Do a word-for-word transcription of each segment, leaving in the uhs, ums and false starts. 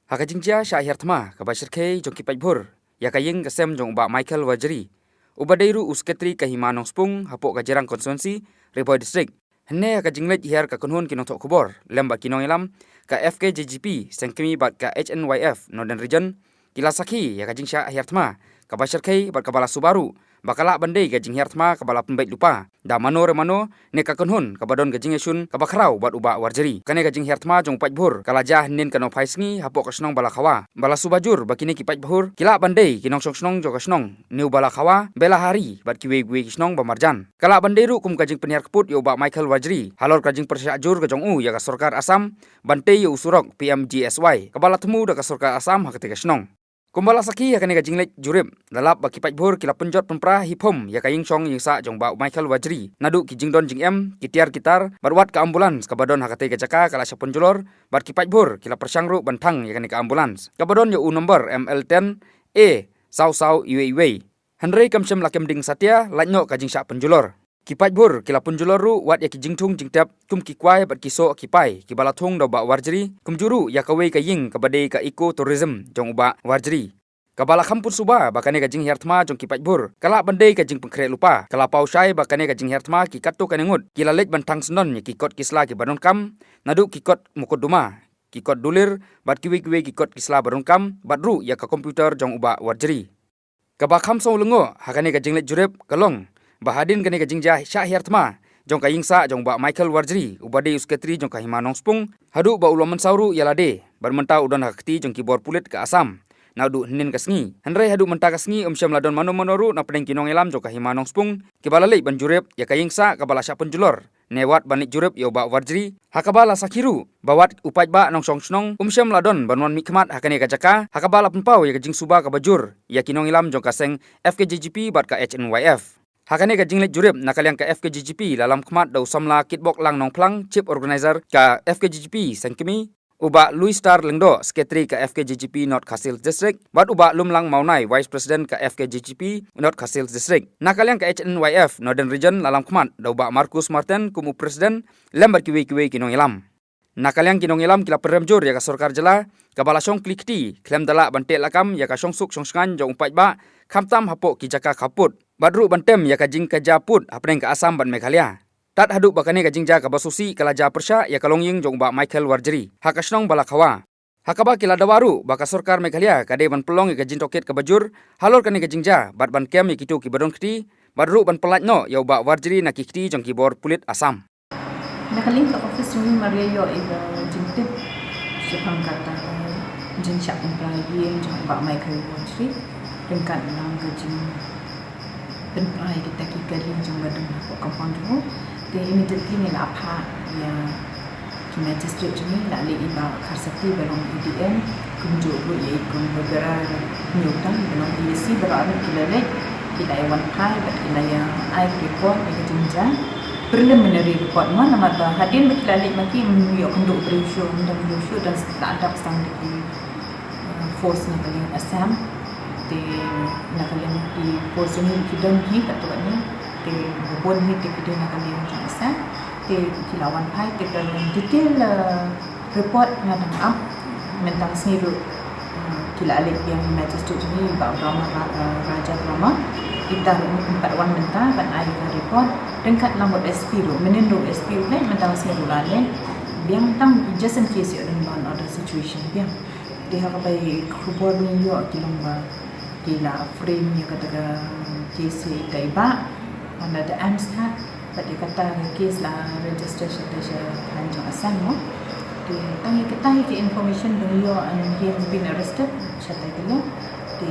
Ha ka jingjia shah hiar thma kaba shyrkhei jong ki paidbhur ïa ka ïing ka sem jong u Bah Michael Warjri, uba dei ruh u Secretary ka Hima Nongspung hapoh ka Jirang Constituency, Ri Bhoi District, hynne ha ka jingleit hiar ka kynhun ki nongthoh khubor lem bad ki nongïalam ka F K J G P Seng Kmie bad ka H N Y F Northern Region, ki la sakhi ïa ka jingshah hiar thma kaba shyrkhei bad kaba la suba ruh ba ka lah ban dei ka jinghiar thma kaba la pynbeit lypa da mano re mano ne ka kynhun kaba don ka jingïashun kaba khraw bad u Bah Warjri. Kane ka jinghiar thma jong u paidbhur ka la jia hynnin ka nongphai sngi hapoh ka shnong Balakhawa, ba la suba jur ba kine ki paidbhur ki lah ban dei ki nongshong shnong jong ka shnong New Balakhawa, Belahari bad kiwei kiwei ki shnong ba marjan. Ka lah ban dei ruh kum ka jingpynhiar kput ïa u Bah Michael Warjri halor ka jingpyrshah jur ka jong u ïa ka sorkar Assam ban tei ïa u surok P M G S Y kaba la thmu da ka sorkar Assam ha katei ka shnong. Kumba la sakhi ha kane ka jingleit jurip, la lap ba ki paidbhur ki la pynjot pynpra hi phom ïa ka ïingshong ïingsah jong u Bah Michael Warjri, naduh ki jingdon jingem, ki tiar ki tar bad wat ka ambulance kaba don ha katei ka jaka ka la shah pynjulor, bad ki paidbhur ki la pyrshang ruh ban thang ïa kane ka ambulance kaba don ïa u nombor M L ten A saw saw iwei iwei. Hynrei kam shym la kem ding satia lait noh ka jingshah pynjulor. Ki paidbhur ki la pynjulor ruh wat ïa ki jingthung jingtep kum ki kwai bad ki soh ki pai kiba la thung da u Bah Warjri, kumjuh ruh ïa kawei ka ïing kaba dei ka eco tourism jong u Bah Warjri. Kaba la kham pynsuba ba kane ka jinghiar thma jong ki paidbhur ka lah ban dei ka jingpynkhreh lypa. Ka la paw shai ba kane ka jinghiar thma ki katto katne ngut ki la leit ban thang syndon ïa ki kot ki sla kiba donkam, naduh ki kot mukotduma, ki kot dulir bad kiwei kiwei ki kot ki sla ba donkam, bad ruh ïa ka computer jong u Bah Warjri. Kaba kham sngewlyngngoh ha kane ka jingleit jurip ka long ba hadien kane ka jingjia shah hiar thma jong ka ïingsah jong u Bah Michael Warjri, uba dei u Secretary jong ka Hima Nongspung, haduh ba u la mynsaw ruh ïa lade bad mynta u don ha ka kti jong ki bor pulit ka Assam naduh hynnin ka sngi. Hynrei haduh mynta ka sngi ym shym la don mano mano ruh na pdeng ki nongïalam jong ka Hima Nongspung kiba la leit ban jurip ïa ka ïingsah kaba la shah pynjulor ne wat ban leit jurip ïa u Bah Warjri, ha kaba la sakhi ruh ba wat u paidbah nongshong shnong um shym la don ban wan mihkhmat ha kane ka jaka, ha kaba la pynpaw ïa ka jingsuba kaba jur ïa ki nongïalam jong ka seng F K J G P bad ka H N Y F. Ha kane ka jingleit jurip na ka liang ka F K J G P la lam khmat da u samla Kitbok Lang Nongphlang, Chief Organizer ka F K J G P Seng Kmie, u Bah Louis Star Lyngdoh, Secretary ka F K J G P North Khasi Hills District, bad u Bah Lumlang Mawnai, Vice President ka F K J G P North Khasi Hills District. Na ka liang ka H N Y F Northern Region la lam khmat da u Bah Marcus Martin kum u President lem bad kiwei kiwei ki nongïalam. Na ka liang ki nongïalam ki la pynrem jur ïa ka sorkar jylla kaba la shong kli kti khlem da lah ban teh lakam ïa ka shongsuk shongsngain jong u paidbah, khamtam hapoh ki jaka khappud, bad ruh ban tem ïa ka jingkajia pud hapdeng ka Assam bad Meghalaya. Tad haduh ba kane ka jingjia kaba sngewsih ka la jia pyrshah ïa ka longïing jong u Bah Michael Warjri ha ka shnong Balakhawa, ha kaba ki la dawa ruh ba ka sorkar Meghalaya ka dei ban pynlong ïa ka jingtohkit kaba jur halor kane ka jingjia bad ban kem ïa kito kiba don kti, bad ruh ban pyllait noh ïa u Bah Warjri na ki kti jong ki bor pulit Assam. Na ka liang ka office jong ngi mar ïa ïoh ïa ka jingtip shaphang kata ka jingshah pynpra ïing jong u Bah Michael Warjri, ryngkat lang ka jingpynpra ïa kita ki kali jong ba don hapoh compound jong u. Te immediately ngi la phah ïa ki magistrate jong ngi, la leit i Bah Kharsati ba long A D M, kumjuh ruh ïa i Kong Bagara Hynñiewtrep ba long A S C, baroh arngut ki la leit, ki la ïa wan phai bad ki la ïa ai report ïa ka jingjia. Preliminary report mo, namar ba hadien ba ki la leit ma ki, ym ïoh kynduh briew shuh, ym don briew shuh, don, la dap tang da ki, uh, force na ka liang Assam. Te na ka liang ki force jong ngi ki don hi katto katne, te ba bun hi te ki don na ka liang jong Assam. Te ki la wan phai te ka detail, uh, report nga dang ap. Mynta ka sngi ruh, uh, ki la leit biang magistrate jong ngi, Bah Brahma Ra-, uh, Raja Brahma. Ita ruh ngi pat wan mynta ban ai ka report ryngkat lang bad S P ruh. Mynnin ruh S P ruh leit, mynta ka sngi ruh la leit biang, tang just in case ïoh don law and order situation biang. Te ha kaba ïa khubor ngi ïoh ki long ba ki la frame ïa kata ka case ïa ita i Bah under the AMS Act, bad ïa kata ka case la register shatai sha thaiñ jong Assam mo. Te tang ïa kata ïa ka information ba ngi ïoh, and he has been arrested shatai ka liang. Te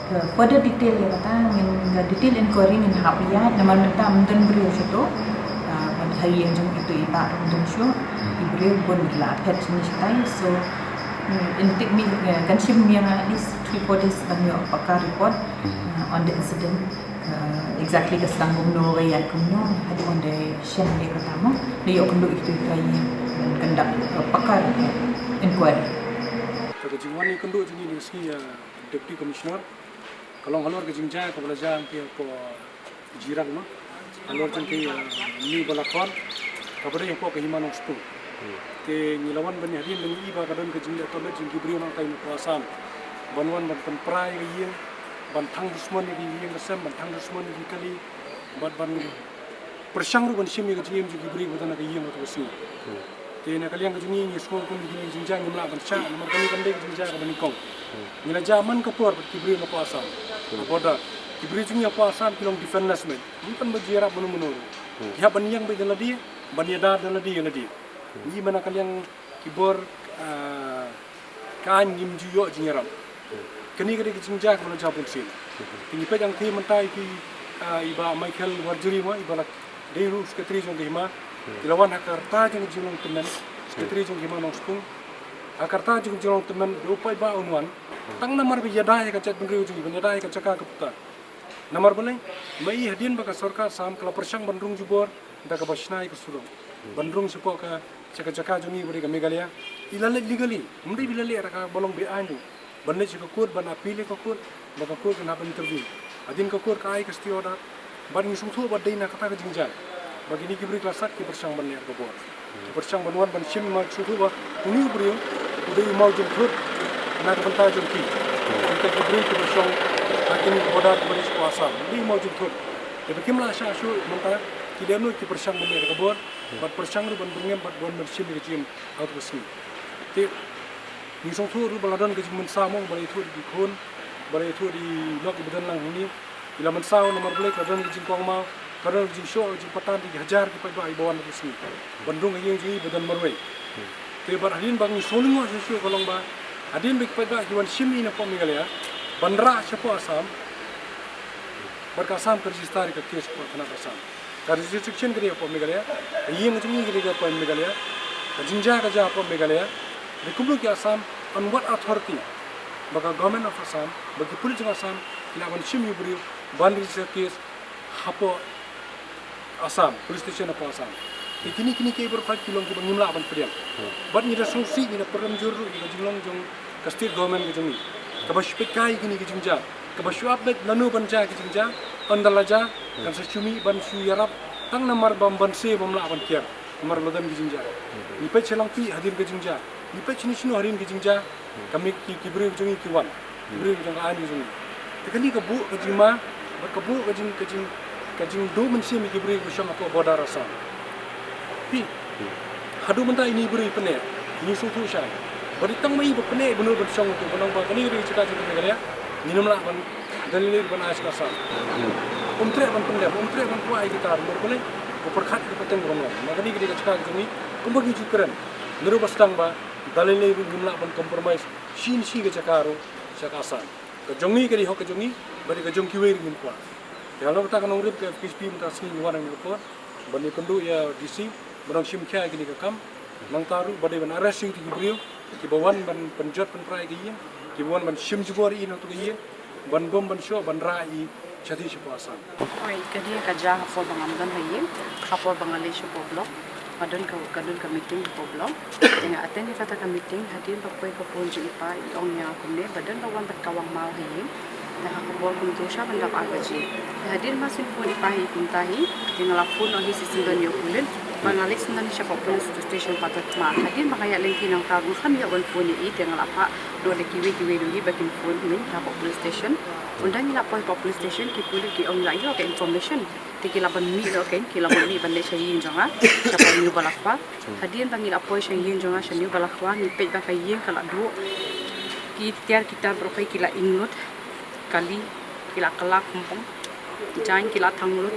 ka further detail ïa kata ngin, ka detail inquiry ngin hap ïaid namar mynta ym don briew shato. Ah, bad ha ïing jong ito i Bah ruh ym don shuh. I briew bun ki la phet shane shatai. So, mm, in take me, eh, kan shim ïa nga at least three four days ban ïoh paka report, uh, on the incident. Uh, exactly ka sdang kumno, ka ïaid kumno, haduh ynda shem ïa kata mo, da ïoh kynduh ïa kito ki trai ïa conduct, uh, paka inquiry. Ka jingwan ïakynduh jong ngi ïa u Deputy Commissioner ka long halor ka jingjia kaba la jia hangtei hapoh Jirang mo, halor jong ka, uh, New Balakhawa kaba dei hapoh ka Hima Nongspung. Te ngi la wan ban ïa hadien ban ïa i ba ka don ka jingleh tohmet jong ki briew nangtai na poh Assam ban wan ban pynpra ïa ka ïing, ban thang dusmon ïa ki ïing ka sem, ban thang dusmon ïa ki kali, bad ban pyrshang ruh ban shim ïa ka jingim jong ki briew ba don ha ka ïing ha kato ka sngi. Te na ka liang ka jong ngi, ngi sngew kum kine ki jingjia ngim lah ban shah namar kane kam dei ka jingjia kaba nyngkong. Ngi la jia man ka por bad ki briew na poh Assam ha border. Ki briew jong ngi ha poh Assam ki long defenseless, myn, ym don ba ju ïarap mano mano ruh. Ki hap ban ïeng beit da lade, ban ïada da lade ïa lade. Ngi man na ka liang ki bor, ah, ka aiñ ngim ju ïoh jingïarap. Kane ka dei ka jingjia kaba la jia bun sien. Te ngi peit hangtei mynta ïa ki, ah, i Bah Michael Warjri mo, i ba la dei ruh secretary jong ka hima. I la wan ha ka rta jong ka jinglong tymmen, secretary jong ka hima Nongspung. Ha ka rta jong ka jinglong tymmen, da u paidbah un wan. Tang namar ba ïada ïa ka jaitbynriew jong ngi, ban ïada ïa ka jaka ka puta. Namar balei? Ma i hadien ba ka sorkar Assam ka la pyrshang ban rung jubor da kaba shna ïa ka surok ban rung shapoh ka, sha ka jaka jong ngi ba dei ka Meghalaya. I la leit legally, ym dei ba i la leit da kaba long be-aiñ ruh. Ban leit sha ka court ban appeal ïa ka court, ba ka court kan hap ban intervene. Hadien ka court ka ai ka stay order, bad ngi sngewthuh ba dei na kata ka jingjia ba kine ki briew ki la sat ki pyrshang ban leh da ka bor. Ki pyrshang ban wan ban shim, ma sngewthuh ba une u briew u dei u mawjynthut na ka bynta jong ki. Mynta ki briew kiba shong ha kine ki border kiba dei sha Assam, u dei u mawjynthut. Te ba kim lah shah shuh mynta ki leh noh, ki pyrshang ban leh da ka bor bad pyrshang ruh ban byrngem bad wan ban shim ïa ka jingim ha kato ka sngi. Te ngi sngewthuh ruh ba la don ka jingmynsaw mo, ba la ïathuh da ki khun, ba la ïathuh da i lok iba don lang hangne. I la mynsaw namar balei, ka la don ka jingkohnguh, ka la don ka jingshoh, ka jingpatan, ki hajar ki paidbah iba wan ha ka sngi ban rung ha ïing jong i ba don marwei. Te bad hadien ba ngi sngewlyngngoh shuh shuh ka long ba hadien ba ki paidbah ki wan shim i na poh Meghalaya ban rah sha poh Assam, bad ka Assam ka register ïa ka case hapoh thana ka Assam. Ka jurisdiction ka dei hapoh Meghalaya, ka ïing ka jong i ka dei hapoh Meghalaya, ka jingjia ka jia hapoh Meghalaya. Te kumno ki Assam, on what authority ba ka Government of Assam, ba ki pulit jong Assam ki lah ban shim ïa u briew ban register case hapoh Assam, police station hapoh Assam? Te kine, kine ki baroh ki long kiba ngim lah ban pdiang. Bad ngi da sngewsih, ngi da pyrkhat jur ruh ïa ka jinglong jong ka state government ka jong ngi, kaba shu peit kai ïa kine ki jingjia, kaba shu ap beit lano ban jia ki jingjia. Ynda la jia kan sa shu mih ban shu ïarap tang namar ba ym banse, bym lah ban kiar namar la don ki jingjia. Ngi peit sha Langpih hadien ka jingjia, ngi peit shano shano hadien ka jingjia, ka mih ki, ki briew jong ngi ki wan, ki briew jong ka aiñ jong ngi. Te kane ka buh ka jingma bad ka buh ka jing, ka jing, ka jingduh mynsiem ïa ki briew ba shong hapoh border Assam. Phi, haduh mynta ine i briew i pynneh, ngi sngewthuh shai. Ba dei tang ma i ba pynneh, i ba nud ban shong uto, ba nang ba kane ka dei ka jaka jong ka Meghalaya, ngin ym lah ban da lei lei ban ai sha ka Assam. Um treh ban pyndem, um treh ban kwah ïa kita ruh, namar balei? Ba pyrkhat ïa ka pateng ka pamlong. Ma kane ka dei ka jaka ka jong ngi, kumba ngi ju kren naduh ba sdang ba da lei lei ruh ngim lah ban compromise shi shi ka jaka ruh sha ka Assam. Ka jong ngi ka dei hok ka jong ngi, bad ka jong kiwei ruh ngim kwah. Te halor kata ka nongrim ka F K J P mynta ka sngi ngi wan hangne ka por ban ïakynduh ïa D C ban ong shim khia ïa kane ka kam. Nangta ruh ba dei ban arrest ïa kito ki briew kiba wan ban pynjot pynpra ïa ka ïing, kiba wan ban shim jubor ïa i na kato ka ïing, ban bom ban shoh, ban rah ïa i shathie shapoh Assam. Oi, ka dei ka jia ha por ba ngam don ha ïing, ha por ba nga leit shapoh block. Ka don ka, ka don ka meeting hapoh block. Te nga attend ïa kata ka meeting, hadien ba poi ka phone jong i pa, i ong ïa nga kumne ba don ba wan bad ka Wangmaw ha ïing. Te ha ka por kumto sha ban dap ar baje. Te hadien ba shu phone i pa hi kumta hi, te nga la phone noh hi sha syndon ïa u pulit. Ba nga leit syndon hi shapoh police station Patharkhmah. Hadien ba nga ïaid lynti nangta ruh ngam ïoh ban phone ïa i, te nga la phah noh da kiwei kiwei ruh hi ba kin phone mynta hapoh police station. Ynda ngi la poi hapoh police station, ki pulit ki ong ngi la ïoh ka information. Te ki la ban mih noh kein, ki la ban mih ban leit sha ïing jong nga shapoh New Balapakha. Hadien ba ngi la poi sha ïing jong nga sha New Balapakha, ngi peit ba ka ïing ka la duh. Ki tiar ki tar baroh ki la ing lut. Kali ki la kylla khumpung. Ki jaiñ ki la thang lut.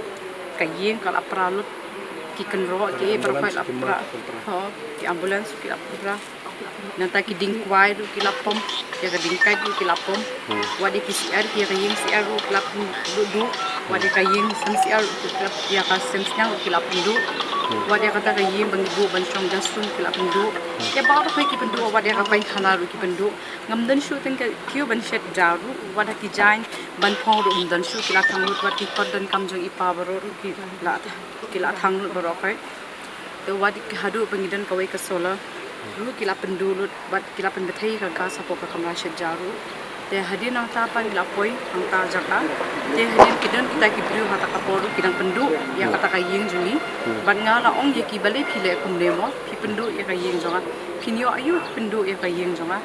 Ka ïing ka la pra lut. Ki kynroh ki ei baroh ki la pra. Ho, ki ambulance ki la pra. Nangta ki dieng kwai ruh ki la pom, ïa ka dieng kait ruh ki la pom. Hmm. Wat ïa ki syiar, ïa ka ïing syiar ruh ki la pynduh duh. Wat ïa ka ïing sem syiar ruh ki la, ïa ka sem sniang ruh ki la pynduh. Hmm. Wat ïa kata ka ïing ba ngi buh ban shong dustbin ki la pynduh. Hmm. Ïa baroh ki pynduh, wat ïa ka painkhana ruh ki pynduh. Ngam don shuh tang ka kiew ban shet ja ruh, wat ïa ki jaiñ ban phong ruh ngam don shuh, ki la thang lut, wat ki kot donkam jong i pa baroh ruh ki la, ki la thang lut baroh. Te wat ïa ki haduh ba ngi don kawei ka solar ruh ki la pynduh lut, bad ki la pynbthei ka gas hapoh ka kamra shet ja ruh. Te hadien nangta pat ngi la poi hangta jaka. Te hadien ki don kita ki briew ha kata ka por ruh ki dang pynduh ïa kata ka ïing jong ngi. Bad nga la ong ïa ki, balei phi leh kumne mo, phi pynduh ïa ka ïing jong nga. Phin ïoh aïu phi pynduh ïa ka ïing jong nga?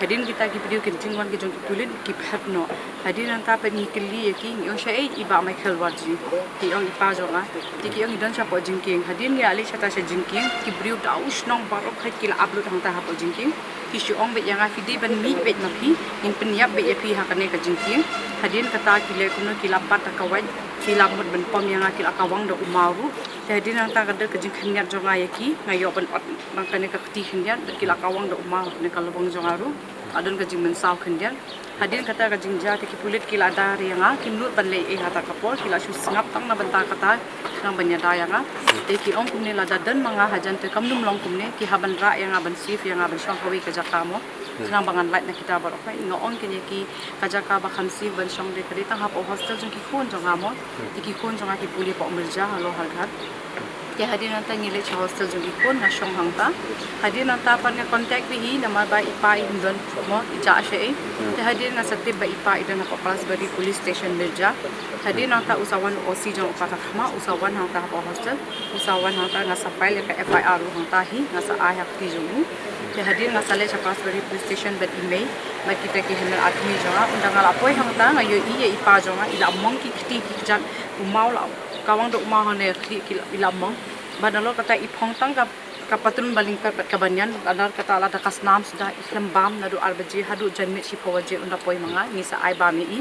Hadien kita ki briew ki jingwan ki jong ki pulit ki phet noh. Hadien nangta pat ngi kylli ïa ki, ngi ong shaei i Bah Michael Warji. Ki ong i pa jong nga. Te ki ong i don shapoh jingkieng. Hadien ngi la leit shata sha jingkieng, ki briew da u shnong baroh khoit ki la ap lut hangta hapoh jingkieng. Ki shu ong beit ïa nga, phi dei ban mih beit ma phi, ngin pynïap beit ïa phi ha kane ka jingkieng. Hadien kata ki leh kumno, ki la bat da ka wait, ki la mut ban pom ïa nga, ki la kawang da u maw ruh. Te hadien nangta ka dei ka jingkhyndiat jong nga ïa ki, nga ïoh ban ot na kane ka kti khyndiat, ki la kawang da u maw ha kane ka lawang jong nga ruh. Ka don ka jingmynsaw khyndiat. Hadien kata ka jingjia te ki pulit ki la dar ïa nga, kim nud ban leh ei ha kata ka por, ki la shu sngap tang na bynta kata, khnang ban ïada ïa nga. Te ki ong kumne, lada don ma nga hajan te kam nym long kumne, ki hap ban rah ïa nga, ban safe ïa nga, ban shong kawei ka jaka mo. Khnang ba ngan lait na kita baroh khoit. Nga ong kein ïa ki, ka jaka ba kham safe ban shong de ka dei tang hapoh hostel jong ki khun jong nga mo. Te ki khun jong nga ki pule hapoh Mirja ha Loharghat. Te hadien nangta ngi leit sha hostel jong ki khun, nga shong hangta. Hadien nangta pat nga contact beit hi namar ba i pa im don mo, i jah shaei. Te hadien nga sa tip ba i pa i don hapoh Palsbari Police Station Mirja. Hadien nangta u sa wan u O C jong u Patakhma, u sa wan hangta hapoh hostel. U sa wan hangta, nga sa file ïa ka F I R ruh hangta hi, nga sa ai ha kti jong u. Te hadien nga sa leit sha Palsbari Police Station bad i mei, bad kita ki hynmen artylli jong nga. Ynda nga la poi hangta nga ïohi ïa i pa jong nga, i la mong ki kti ki kjat, u maw la kawang da u maw hangne, ki, ki la, i la mong. Bad nalor kata i phong tang ka, ka patlun ba lyngkot bad ka banyan, nalor kata lada ka snam suda i khlem bam naduh ar baje haduh janmiet shiphew baje, ynda poi ma nga ngi sa ai bam ïa i.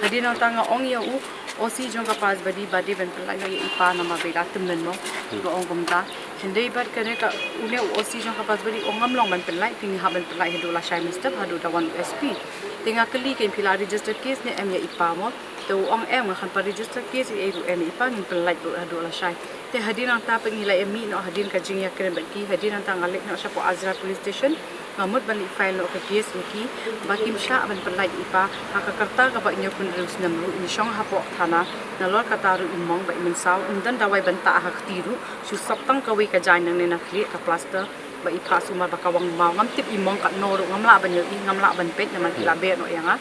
Hadien nangta nga ong ïa u O C jong ka Palsbari ba dei ban pynlait noh ïa i pa namar ba i la tymmen mo. Nga ong kumta. Hynrei bad kane ka, une u O C jong ka Palsbari u ong ngam long ban pynlait, te ngi hap ban pynlait haduh lashai mynstep, haduh da wan u S P. Te nga kylli kein, phi la register case ne em ïa i pa mo? Te u ong em, nga khlem pat register case ei ei ruh, em ïa i pa, ngin pynlait ruh haduh lashai. Te hadien nangta pat ngi la ïa mih noh hadien ka jingïakren bad ki, hadien nangta nga leit noh shapoh Azra Police Station. Nga mut ban leit file noh ka case ïa ki ba kim shah ban pynlait ïa i pa ha ka rta kaba hynñiew phew hynriew snem ruh, ngi shong hapoh thana. Nalor kata ruh i mong ba i mynsaw, ym don dawai ban tah ha kti ruh, shu sop tang kawei ka jaiñ nangne na khlieh, ka plaster ba i phah sumar ba kawang maw. Ngam tip i mong katno ruh, ngam lah ban ïohi, ngam lah ban peit namar ki la beh noh ïa nga.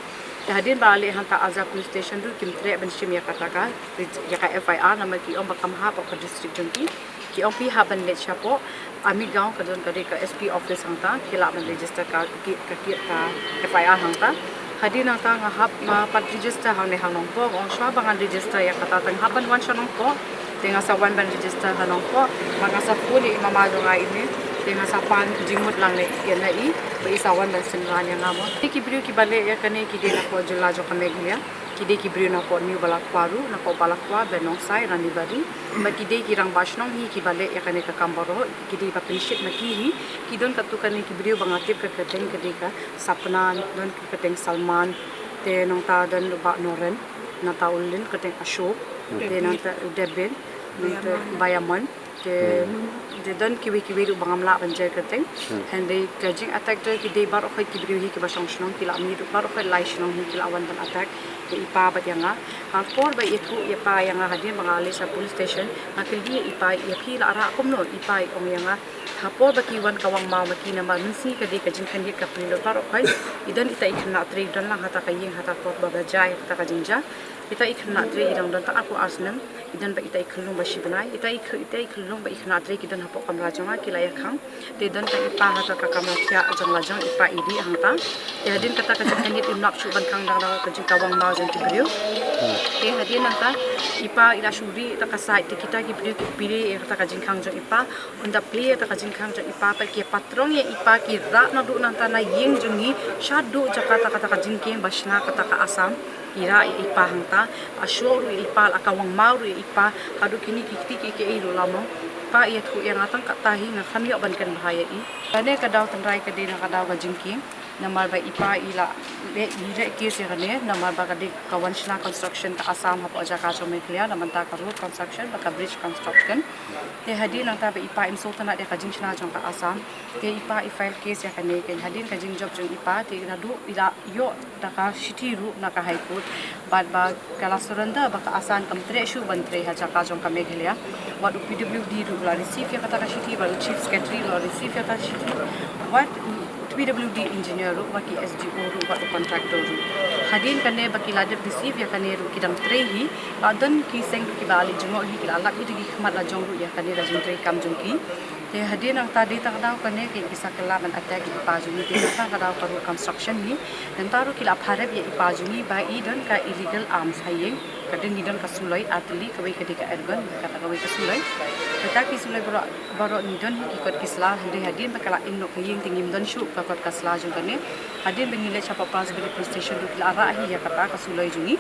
Te hadien ba la leit hangta Azra Police Station ruh kim treh ban shim ïa kata ka, ïa ka F I R namar ki ong ba kam hap ha ka district jong ki. Ki ong phi hap ban leit shapoh Army Ground, ka don ka dei ka S P office hangta, ki lah ban register ka, ki, ka, ki, ka F I R hangta. Hadien nangta nga hap, ah, pat register hangne ha Nongpoh, nga ong shuwa ba ngan register ïa kata te nga hap ban wan sha Nongpoh. Te nga sa wan ban register ha Nongpoh, bad nga sa phone ïa i mama jong nga ine, te nga sa pan jingmut lang ne ïa na i, ba i sa wan ban synran ïa nga mo. Te ki briew kiba leh ïa kane ki dei na ka jylla jong ka Meghalaya. Ki dei ki briew na ka New Balakwa ruh, na ka Balakwa, Benongsai, Ranibari. Bad ki dei ki rangbah shnong hi kiba leh ïa kane ka kam baroh, ki dei ba pynshit ma ki hi. Ki don katto katne ki briew ba nga tip ka kyrteng, ka dei ka Sapna, don ka kyrteng Salman, te nangta don u Bah Noren, nangta u Lin, kyrteng Ashok, te nangta u Debin, nangta Bayamon. Te, te don kiwei kiwei ruh ba ngam lah ban jer kyrteng. Hynrei ka jing attack te ki dei baroh khoit ki briew hi kiba shong shnong, ki la mih ruh baroh khoit lai shnong hi, ki la wan ban attack ïa i pa bad ïa nga. Ha por ba i ïathuh ïa i pa ïa nga hadien ba nga leit sha police station, nga kylli ïa i pa, ïa phi la rah kumno, i pa i ong ïa nga, ha por ba ki wan kawang maw ma ki namar mynsngi ka dei ka jingkhyndiat ka pynlut baroh khoit. I don ita i khynnah trei don lang hata ka ïing hata ka por ba ba jia ïa kata ka jingjia. Ita i khynnah trei i dang don tang arphew ar snem. I don bad ita i khyllung ba shi bnai, ita i khy-, ita i khyllung bad i khynnah trei ki don hapoh kamra jong nga, ki la ïakhang. Te don tang i pa hata ka kamra thiah jong la jong, i pa i rieh hangta. Te hadien kata ka jingkhyndiat im lap shuh ban khang dang da ka jingkawang maw jong ki briew. Te hadien nangta i pa i la shu rieh da ka sait, te kita ki briew ki plie ïa kata ka jingkhang jong i pa. Ynda plie ïa kata ka jingkhang jong i pa pat ki patrong ïa i pa, ki rah naduh nangta na ïing jong ngi shaduh jaka kata ka jingkieng ba shna kata ka Assam. Ki rah ïa i pa hangta, la shoh ruh ïa i pa, la kawang maw ruh ïa i pa, haduh kine ki kti kiei kiei ruh la mong. I pa i ïathuh ïa nga tang katta hi, nga khlem ïoh ban kynbha ïa i. Kane ka daw tynrai ka dei na ka daw ka jingkieng, namar ba i pa i la leh, i leh case ïa kane, namar ba ka dei ka wan shna construction ka Assam hapoh jaka jong Meghalaya, na bynta ka road construction bad ka bridge construction. Te hadien nangta ba i pa im sngewtynnat ïa ka jingshna jong ka Assam. Te i pa i file case ïa kane, kein hadien ka jingjop jong i pa, te naduh i la ïoh da ka shithi ruh na ka High Court. Bad ba ka la surrender ba ka Assam kam treh shuh ban trei ha jaka jong ka Meghalaya. Wat u P W D ruh u la receive ïa kata ka shithi, bad u Chief Secretary ruh u la receive ïa kata ka shithi. Wat u P W D engineer ruh, ba ki S D O ruh, ba ki contractor ruh. Hadien kane ba ki la dep receive ïa kane ruh ki dang trei hi, ba don ki seng ruh kiba la leit jngoh hi, ki la lap hi da ki khmat la jong ruh ïa kane la jingtrei kam jong ki. Te hadien nangta dei tang ka daw kane ki sa kylla ban attack ïa i pa jong ngi, te dei tang ka daw ka road construction hi. Nangta ruh ki la pharep ïa i pa jong ngi ba i don ka illegal arms ha ïing. Ka dei ngi don ka suloi artylli, kawei ka dei ka airgun, kata kawei ka suloi. Kata ki suloi baroh, baroh ngi don hi ki kot ki sla, hynrei hadien ba ka la ing noh ka ïing te ngim don shuh ka kot ka sla jong kane. Hadien ba ngi leit shapoh Palsbury Police Station ruh ki la rah hi ïa kata ka suloi jong ngi.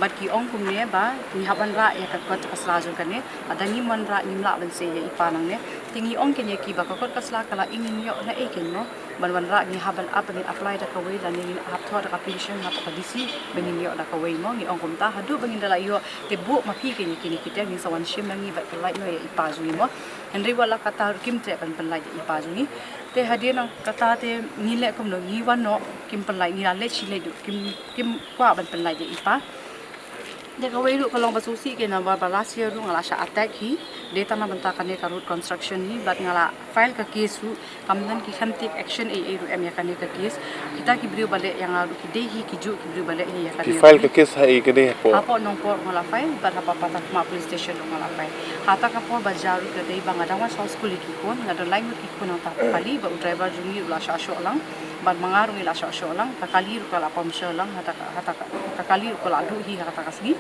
Bad ki ong kumne ba ngi hap ban rah ïa ka kot ka sla jong kane. Lada ngim wanrah ngim lah ban sei ïa i pa nangne. Te ngi ong kane ïa ki ba ka kot ka sla ka la ing, ngin ïoh na ei kane mo. Ban wanrah ngi hap ban ap, ngin apply da kawei lane ngin hap thoh da ka petition hapoh ka D C ba ngin ïoh da kawei mo. Ngi ong kumta, haduh ba ngin da la ïoh te buh ma phi kine kine kita, ngin sa wan shim na ngi bad pynlait noh ïa i pa jong ngi mo. Hynrei wat la kata ruh kim treh ban pynlait ïa i pa jong ngi. Te hadien nangta te ngi leh kumno, ngi wan noh kim pynlait, ngi la leit shi leit duh kim, kim kwah ban pynlait ïa i pa. Te kawei ruh ka long ba sngewsih kein namar ba last year ruh nga la shah attack hi. Dei tang na bynta kane ka road construction hi bad nga la file ka case ruh, kam don ki khlem take action ei ei ruh em ïa kane ka case. Kita ki briew ba leh ïa nga ruh ki dei hi kijuh ki briew ba leh hi ïa kane. Ki file ka case ha ei kane hapoh? Hapoh Nongpoh nga la file bad hapoh Patharkhmah Police Station ruh nga la file. Hata ka por ba jia ruh ka dei ba nga dang wan shaw skul ïa ki khun, nga don lai ngut ki khun hangta ha kali, ba u driver jong ngi u la shah shoh lang bad ma nga ruh ngi la shah shoh lang. Ka kali ruh ka la pom sha lang, hata ka, hata ka, ka kali ruh ka la duh hi ha kata ka sngi.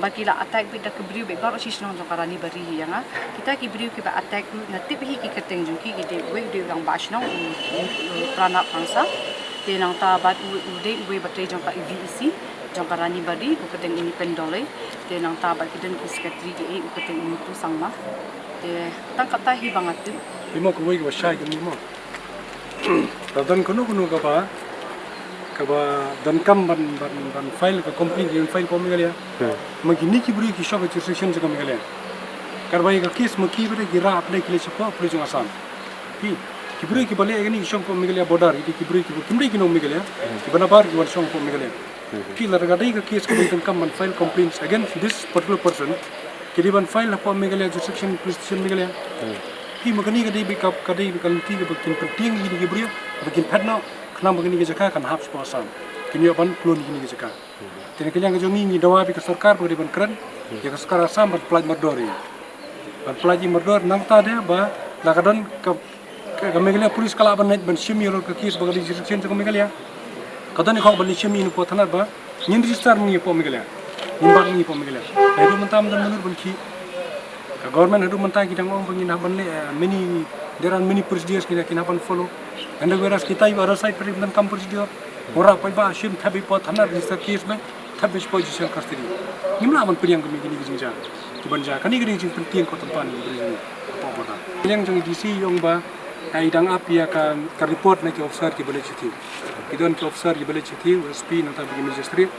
Ba ki la attack beit da ki briew beit baroh shi shnong jong ka Rani Bari hi ïa nga. Kita ki briew kiba attack ruh nga tip hi ki kyrteng jong ki, ki dei uwei u dei u rangbah shnong, u, u, u Pranab Pangsa. Te nangta bad u, u dei uwei ba trei jong ka E V E C jong ka Rani Bari, u kyrteng u Nipen Doloi. Te nangta bad ki don ki secretary ki ei, u kyrteng u Nitu Sangma. Te tang kata hi ba nga tip. Hi mo kawei kaba shai kane mo. Lada don kano kano kaba, kaba donkam ban, ban, ban file ka complaint, kin file hapoh Meghalaya. Hmm. Ma kine ki briew ki shong ka jurisdiction jong ka Meghalaya. Katba ïa ka case ma ki ba dei ki rah, ba dei ki leit shapoh police jong Assam. Ki, ki briew kiba leh kane ki shong hapoh Meghalaya border, ki briew kiba, kim dei ki nong Meghalaya. Hmm. Kiba nabar ki wan shong hapoh Meghalaya. Hmm. Ki lada ka dei ka case kaba donkam ban file complaints against this particular person, ki dei ban file hapoh Meghalaya Jurisdiction, Police Station Meghalaya. Hmm. Ki ma kane ka dei beit ka, ka dei beit ka lynti kaba kin pyntieng ïa kine ki briew, ba kin phet noh, khnang ba kane ka jaka kan hap shapoh Assam. Kin ïoh ban kloi ïa kane ka jaka. Hmm. Te na ka liang ka jong ngi ngi dawa beit ka sorkar ba ka dei ban kren ïa ka sorkar Assam ban pyllait mardor ïa. Ban pyllait ïa mardor nangta de ba la ka don ka Ka, ka Meghalaya Police ka lah ban leit ban shim ïa ka case ba ka dei jurisdiction jong ka Meghalaya. Ka don ïa ka hok ban leit shim ïa kane hapoh thanat ba ngin register ngi hapoh Meghalaya. Ngin bat ngi hapoh Meghalaya. Haduh mynta mynta mynta ban ki. Ka government haduh mynta ki dang ong ba ngin hap ban leh, eh, many, there are many procedures ki, ki hap ban follow. And whereas kita ïa other side pa dei ban kam procedure. Ora pa ba shim thep ïa hapoh thanat register case ba. Thep beit shapoh judicial custody. Ngim lah ban pdiang kumne kine ki jingjia. Kiban jia kane ka dei jingpyntieng ko tympan ïa ka dei jong ka border. Liang jong i D C i ong ba, eh, i dang ap ïa ka, ka report na ki officer kiba leit shithi. Ki don ki officer kiba leit shithi, u S P nangta ba ki magistrate,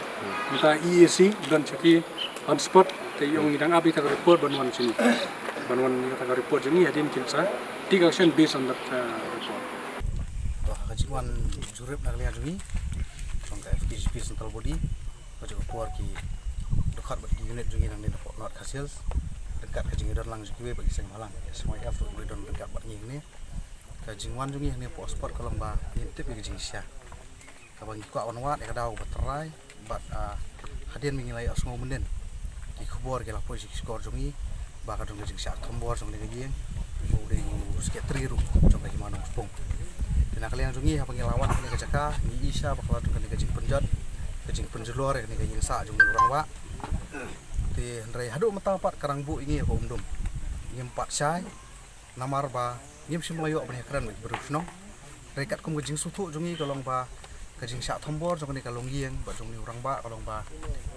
nangta E A C don shithi on spot, te i ong i dang ap ïa ka report ban wan shini. Ban wan ïa ka report jong i hadien kin sa take action based on that, uh, report. To, ka jingwan jurip na ka liang jong i, jong ka F K J P Central Body. Ka jong ka por ki dkhot bad ki unit jong ngi nangne napoh North Khasi Hills. Ryngkat ka jingdon lang jong kiwei bad ki seng bhalang. Ki S Y F ruh ki don ryngkat bad ngi hangne. Ka jingwan jong ngi hangne hapoh spot ka long ba ngin tip ïa ka jingshisha. Kaba ngi kwah ban wad ïa ka daw ba trai bad, ah, hadien ba ngi la ïohsngew mynnin ki khubor ki la poi sha ki shkor jong ngi. Ba ka don ka jingshah thombor jong kane ka ïing. Ba u dei u secretary ruh jong ka Hima Nongspung. Te na ka liang jong ngi haba ngi la wan kane ka jaka ngi i sha ba ka la don kane ka jingpynjot, ka jingpynjulor ïa kane ka ïing sah jong une u rangbah. Te hynrei haduh mynta pat ka rang buh ïa ngi ka um dum. Ngim pat shai namar ba ngim shym la ïoh ban ïakren bad ki briew shnong. Hynrei katkum ka jingsngewthuh jong ngi ka long ba ka jingshah thombor jong kane ka longïing bad jong une u rangbah ka long ba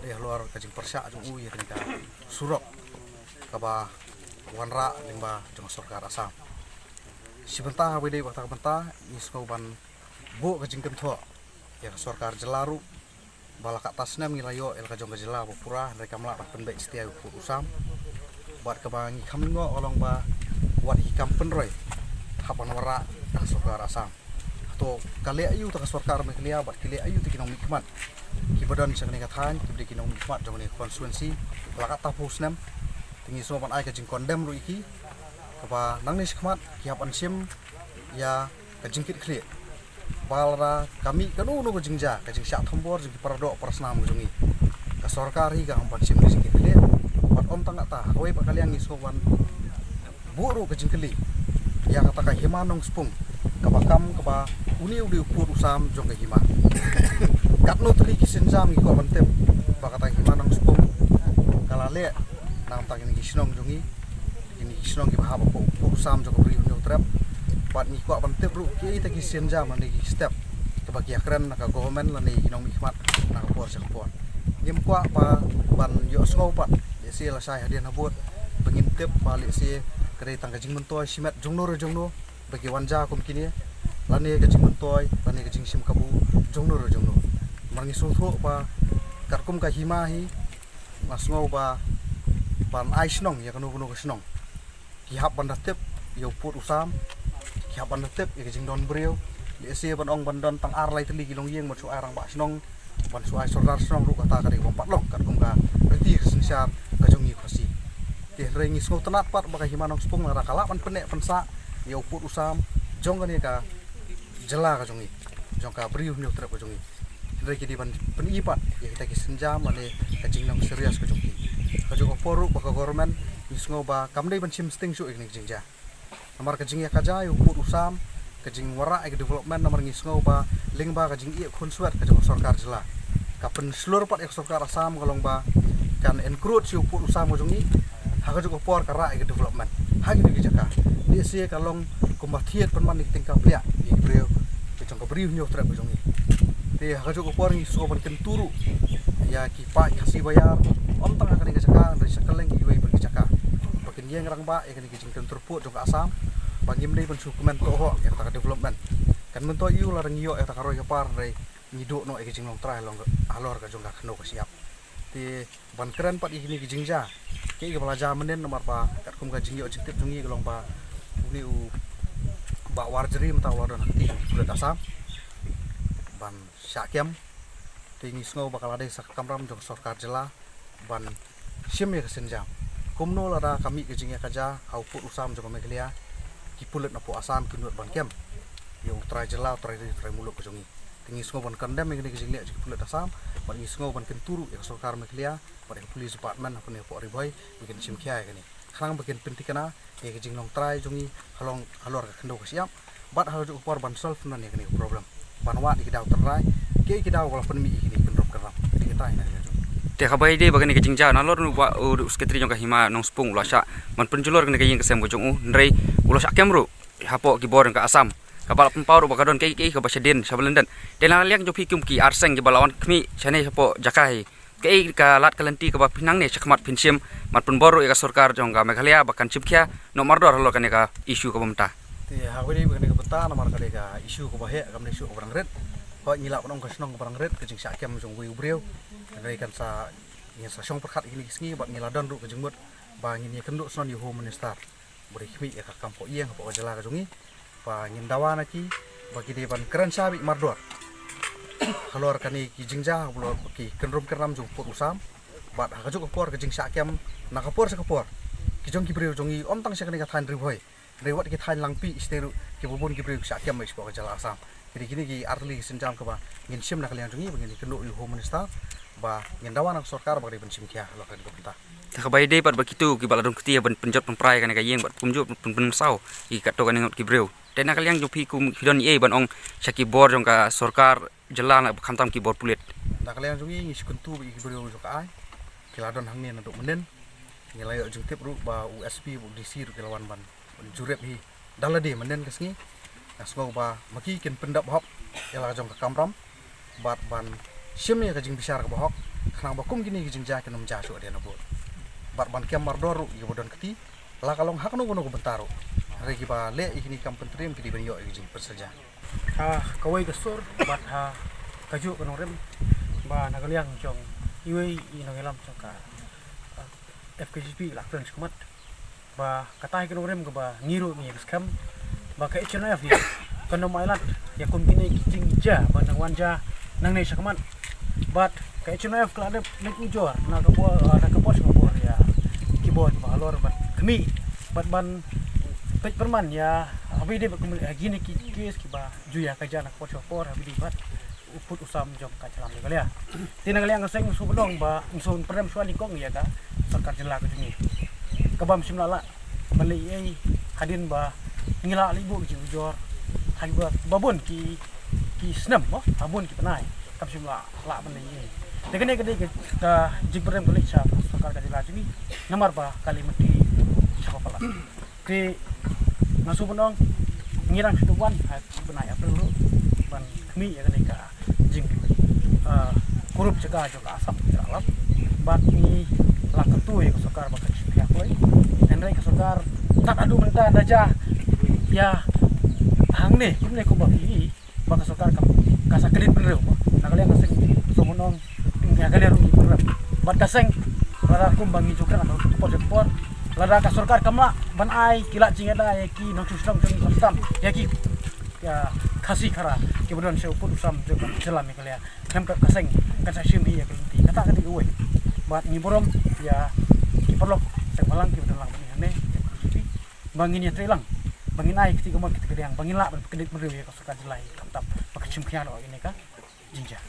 dei halor ka jingpyrshah jong u ïa kane ka surok kaba wanrah lyngba jong ka sorkar Assam. Shi bynta haba dei bad kata ka bynta ngi sngew ban buh ka jingkynthoh ïa ka sorkar jylla ruh ba la katta snem ngi la ïoh ïa la ka jong ka jylla ba pura hynrei kam lah ban pynbeit satia ïa u pud u sam. Bad kaba ngi kham lyngngoh ka long ba wat ïa ki kam pynroi hap ban wanrah da ka sorkar Assam. Hato ka leh aïu ta ka sorkar Meghalaya bad ki leh aïu ta ki nongmihkhmat kiba don sha kane ka thaiñ kiba dei ki nongmihkhmat jong kane ka constituency la katta phew snem. Te ngi sngew ban ai ka jingkondem ruh ïa ki kaba nangne shakhmat ki hap ban shim ïa ka jingkitkhlieh. ba lada ka mih kano kano ka jingjia, ka jingshah thombor jong ki paradoh parasnam ka jong ngi, ka sorkar hi ka ong ban shim ka jingkitkhlieh. Bad ym tang kata, ha kawei pat ka liang ngi sngewbha ban buh ruh ka jingkylli ïa kata ka hima Nongspung, kaba kam kaba une u dei u pud u sam jong ka hima. Katno tylli ki sienjam ngi kwah ban tip ba kata ka hima Nongspung ka la leh na ka bynta kine ki shnong jong ngi, kine ki shnong kiba hap hapoh u pud u sam jong ka Bri u Hynñiewtrep. Bad ngi kwah ban tip ruh kiei kita ki sienjam lane ki step kiba ki ïakren na ka government lane ki nongmihkhmat na ka por sha ka por. Ngim kwah ba ban ïohsngew pat lehse lashai hadien habud ba ngin tip ba lehse ka dei tang ka jingmyntoi shimet jongno re jongno ba ki wan jia kum kine, lane ka jingmyntoi lane ka jingshim kabu jongno re jongno. Namar ngi sngewthuh ba katkum ka hima hi, nga sngew ba ban ai shnong ïa kano kano ka shnong, ki hap ban da tip ïa u pud u sam, ki hap ban da tip ïa ka jingdon briew. Lehse ban ong ban don tang ar lai tylli ki longïing ban shu ai rangbah shnong, ban shu ai sordar shnong ruh kata ka dei kaba ym pat long katkum ka riti ka synshar ka jong ngi Khasi. Te hynrei ngi sngewtynnat pat ba ka hima Nongspung lada ka lah ban pynneh pynsah ïa u pud u sam jong kane ka jylla ka jong ngi, jong ka Bri u Hynñiewtrep ka jong ngi, hynrei ki dei ban pyni pat ïa kita ki sienjam lane ka jinglong serious ka jong ki. Ka juh ka por ruh ba ka government ngi sngew ba kam dei ban shim sting shuh ïa kane ka jingjia. Namar ka jingïakajia ïa u pud u sam, ka jingwanrah ïa ka development, namar ngi sngew ba lyngba ka jingïeh khunswet ka jong ka sorkar jylla, ka pynshlur pat ïa ka sorkar Assam ka long ba kan encroach ïa u pud u sam ka jong ngi. Ha ka juh ka por ka rah ïa ka development ha kine ki jaka. Lehse ka long kumba thied pynban ïa ka tyngka pliah ïa ki briew ka jong ka Bri u Hynñiewtrep ka jong ngi. Te ha ka juh ka por ngi sngewbha ban kyntu ruh ïa ki paid Khasi Baïar, ym tang ha kane ka jaka hynrei sha kylleng kiwei pat ki jaka, ba kin ïeng rangbah ïa kane ka jingkyntur pud jong ka Assam, ba ngim dei ban shu kmen tohok ïa kata ka development. Kan myntoi ïa u lada ngi ïoh ïa kata ka roi ka par hynrei ngi duh noh ïa ka jinglong trai halor ka jong ka khyndew ka shyiap. Te ban kren pat ïa kine ki jingjia kiei kiba la jia mynnin, namar ba katkum ka jingïoh jingtip jong ngi ka long ba une u Bah Warjri mynta u la don ha kti jong ki pulit Assam ban shah kem. Te ngi sngew ba ka la dei sa ka kamram jong ka sorkar jylla ban shim ïa ka sienjam. Kumno lada ka mih ka jingïakajia ha u pud u sam jong ka Meghalaya, ki pulit napoh Assam kin nud ban kem ïa u trai jylla, u trai ri, u trai muluk ka jong ngi. Te ngi sngew ban condemn ïa kane ka jingleh jong ki pulit Assam, bad ngi sngew ban kyntu ruh ïa ka sorkar Meghalaya bad ïa ka police department hapdeng hapoh Ri Bhoi ba kin shim khia ïa kane, khnang ba kin pynthikna ïa ka jinglong trai jong ngi halor, halor ka khyndew ka shyiap, bad ha ka juh ka por ban solve noh ïa kane ka problem, ban wad ïa ki daw tynrai, kiei ki daw ba la pynmih ïa kine ki kynrum kynram. Te kita hi na ka liang jong ngi. Te kaba ïadei bad kane ka jingjia, nalor u Bah, u Secretary jong ka Hima Nongspung u la shah ban pynjulor kane ka ïing ka sem ka jong u, hynrei u la shah kem ruh hapoh ki bor jong ka Assam, kaba la pynpaw ruh ba ka don kiei kiei kaba shadien shaba lyndet. Te na ka liang jong phi kum ki ar seng kiba la wan khmih shane shapoh jaka hi, kaei ka lad ka lynti kaba phin nangne shakhmat phin shim ban pynbor ruh ïa ka sorkar jong ka Meghalaya ba kan shim khia noh mardor halor kane ka issue kaba mynta? Te ha kaba ïadei bad kane ka bynta, namar ka dei ka issue kaba heh, kam dei shuh kaba rangrit. Hooid, ngi lah ban ong ka shnong kaba rangrit, ka jingshah kem jong uwei u briew. Hynrei kan sa, ngin sa shong pyrkhat ïa kine ki sngi bad ngi la don ruh ka jingmut ba ngin ïakynduh shnong ïa u Home Minister ba dei khmih ïa ka kam poh ïing hapoh ka jylla ka jong ngi, ba ngin dawa na ki ba ki dei ban kren sha beit mardor halor kane ki jingjia, halor ki kynrum kynram jong u pud u sam. Bad ha ka juh ka por ka jingshah kem na ka por sha ka por ki jong ki briew jong ngi, ym tang sha kane ka thaiñ Ri Bhoi, hynrei wat ki thaiñ Langpih shatei ruh kiba bun ki briew ki shah kem beit shapoh ka jylla Assam. Ki dei kine ki ar tylli ki sienjam kaba ngin shim na ka liang jong ngi ba ngin ïakynduh ïa u Home Minister, ba ngin dawa na ka sorkar ba ka dei ban shim khia halor kane ka bynta. Te kaba ïadei bad ba kito kiba la don kti ban pynjot pynpra ïa kane ka ïing bad kumjuh pyn, pynmynsaw ïa katto katne ngut ki briew, te na ka liang jong phi kum phi don ei ban ong sha ki bor jong ka sorkar jylla, na khamtam ki bor pulit? Na ka liang jong ngi, ngi shu kyntu bad ïa ki briew jong ka aiñ, ki la don hangne naduh mynnin. Ngi la ïoh jingtip ruh ba u S P bad u D C ruh ki la wan ban jurip hi da lade mynnin ka sngi. Nga sngew ba ma ki kin pyndap hok ïa la ka jong ka kamram bad ban shim ïa ka jingbishar kaba hok, khnang ba kum kine ki jingjia kin ym jia shuh hadien habud. Bad ban kem mardor ruh ïa kiba don kti, la ka long ha kano kano ka bynta ruh. Hynrei kiba leh ïa kine ki kam pyntriem ki dei ban ïoh ïa ka jingpynshitom. Ha kawei ka sur bad ha kajuh ka nongrim, ba na ka liang jong iwei i nongïalam jong ka, ah, F K J P la kren shakhmat ba katai ka nongrim kaba ngi ruh ngi ïa ka skhem ba ka H N O F hi kan ym ailad ïa kum kine ki jingjia ba nang wan jia nangne shakhmat. Bad ka H N O F ka la dep leit ujor na ka por, na ka por sha ka por ïa ki bor kiba halor bad khmih bad ban peit pyrman ïa, ah, Bad dei ba kumne, ha kine ki case kiba ju ïa ka jia na ka por sha ka por, ha bad dei bad u pud u sam jong ka jylla Meghalaya. Te na ka liang ka seng sngewbha ban ong ba sngewbha ban pynrem shuwa nyngkong ïa ka sorkar jylla ka jong ngi, kaba ym shym la lah ban leh ei ei hadien ba ngi la leit buh ki jingujor ha kiba, ba bun ki, ki snem mo, ha bun ki bnai kam shym la lah ban leh ei ei. Te kane ka dei ka, ka jingpynrem khublei sha sorkar ka jylla jong ngi, namar ba ka leh mynta sha ka palat. Te nga shu ban ong, ngi dang shu wan ha ka bnai April ruh ban khmih ïa kane ka jing, ah, kurup jaka jong ka Assam Jylla Lam. Bad ngi la kyntu ïa ka sorkar ba kan shu pynïaid kloi. Hynrei ka sorkar tad haduh mynta ynda jia ïa hangne kumne kumba phi i ba ka sorkar kam, ka sa klet bynriew mo. Na ka liang ka seng sngewbha ban ong, ïa kane ruh ngi pynrem. Bad ka seng, lada kumba ngi ju kren ha ka por sha ka por, lada ka sorkar kam lah ban ai ki lad jingïada ïa ki nongshong shnong jong ngi, khamtam ïa ki, ïa Khasi Khara kiba don sha u pud u sam jong ka jylla Meghalaya, khlem pep ka seng kan sa shim hi ïa ka lynti. Kata ka dei kawei. Bad ngi burom ïa ki paralok seng bhalang kiba don lang bad ngi hangne, ba ngin ïatrei lang, ba ngin ai kti kamon kti kadiang, ba ngin lah ban pynkynriah bynriew ïa ka sorkar jylla hi khamtam ba kan shim khia noh ïa kane ka jingjia.